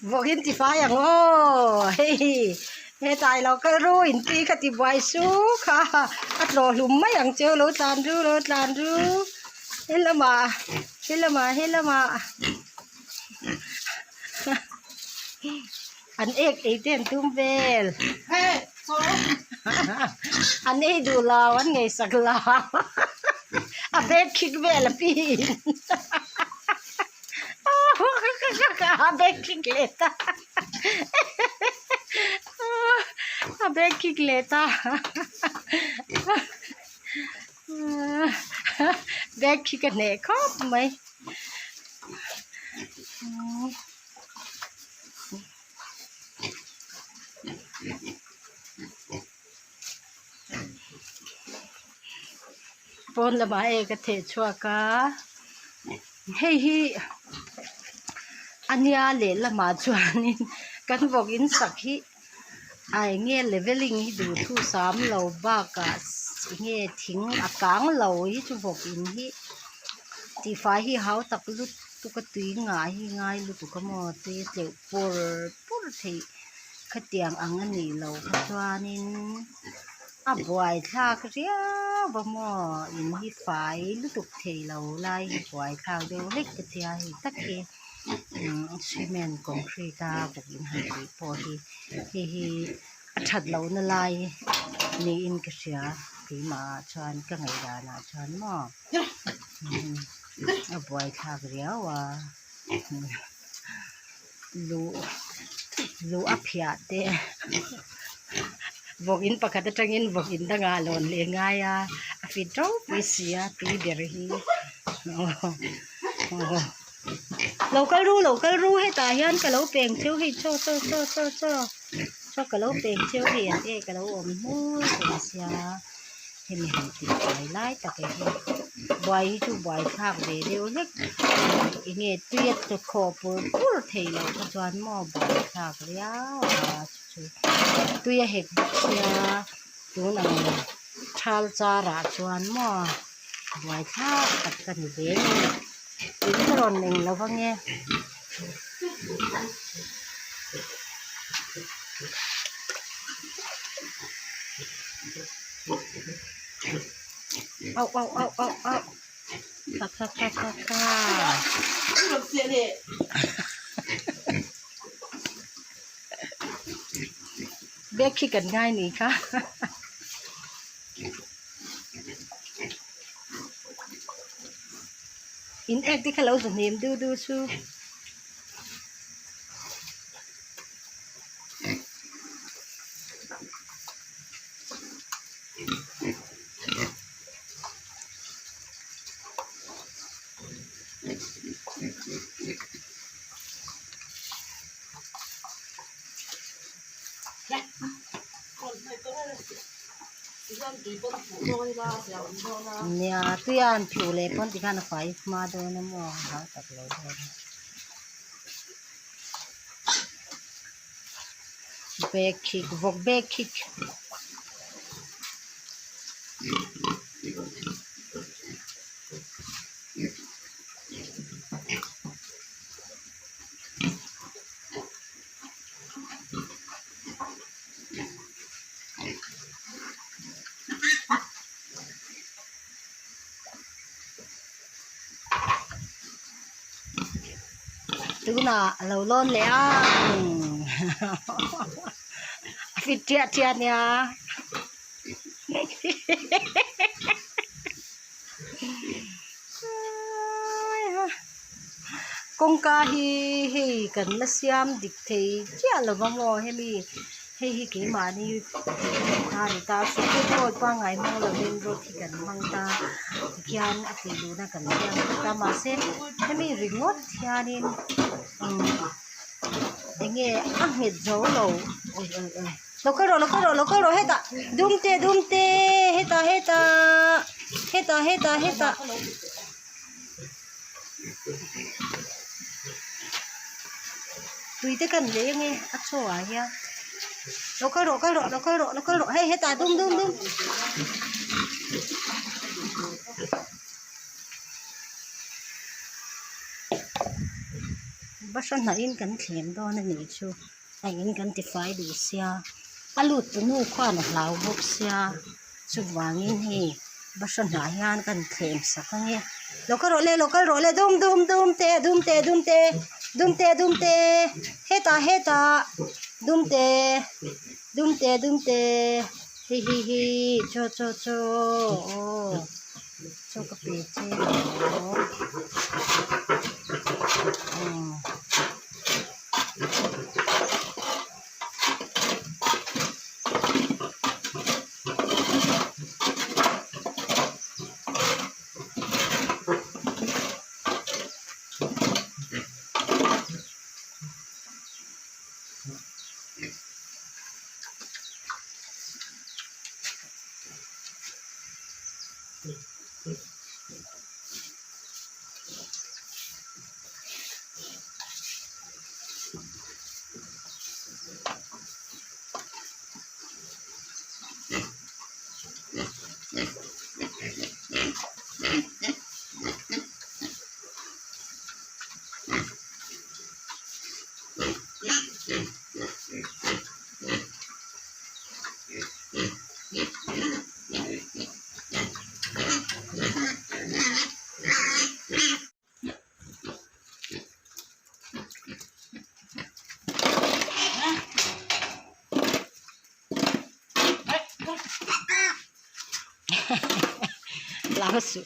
Vawkin ti fai ang aw hei hetlai lo kal ru in pi kha ti buai su kha a tlawh hlum mai ang cheu lo tlan ru lo tlan ru helamah helamah helamah an ek ei te an tum vel an ei duh lo an ngaihsak lo a bag khik vel a pi in. A bag kick leh ta a bag kick leh ta bag khi ka hneh khawp mai pawn lamah hei ka theh chhuak a hei hi a nia lehlamah chuanin kan vawk in sak hi a eng nge leveling hi duhthusam lo bakah eng nge thing a kang lo hi chu vawk in hi tihfai hi hau tak lutuk a tui ngah hi ngai lutuk a maw tui a tleuh pur pur theih khatiang ang a nih loh kha chuanin a buaithlak riau a maw in hi fai lutuk thei lo lai hi buaithlak deuh hlek ka tia hei tak hi umm cement concrete a bawk in han tih pawh hi hei hi a that lohna lai niin ka hria keimah ah chuan ka ngaihdan ah chuan maw a buaithlak riau a luh luh a phiah te vawk in pakhat atangin vawk in dangah a lawn leh ngai a a fit ropui si a tui ber hi lo kal ru lo kal ru hetah hian ka lo peng cheu hei chaw chaw chaw chaw chaw chaw ka lo peng cheu hei an ek a lo awm hmur thei sia. Hemi han tih buai lai tak hi buai hi chu buai thlak ve deuh hlek eng nge tui a tla khawh pur pur thei loh kha chuan maw buai thlak riau a chu chu tui a hek bawk sia tun ang thal char ah chuan maw buai thlak tak ka ni ve a ni in ka rawn eng lo vang e. Au au au au au kha kha kha kha kha bag khi kan ngai ni kha in ek te kha lo zu hnem du du chu. Nia tui a an phiuh leh pawn tikhan a fai hma dawn a maw a hau tak lo dawn a. Bag kick vawk bag kick. Tunah a lo lawn leh ang a fit ṭiah ṭiah a nia kawngka hi hei kan la siam dik thei chiah lo va maw hemi hei hi keimahni kha a ni ta sikul pawh pangngai hmang lovin rod hi kan hmang ta tikhian a tih duhna kan siam vek a mahse hemi ringawt hianin umm eng nge a nghet zo lo awi awi awi lo kal rawh lo kal rawh lo kal rawh hetah dum te dum te hetah hetah hetah hetah hetah. Tui te kan lei ange a chaw ah hian lo kal rawh kal rawh lo kal rawh lo kal rawh hei hetah dum dum dum. Bahra hnahin kan thlem dawn a nih chu a in kan tifai duh sia a lut tu nu khuan a hlau bawk sia chuvangin hei bahra hnah hian kan thlem sak ang e lo kal rawh le lo kal rawh le dum dum dum te dum te dum te dum te dum te hetah hetah dum te dum te dum te hi hi hi chaw chaw chaw aw. Chaw ka pe che maw aw. Hlau suh.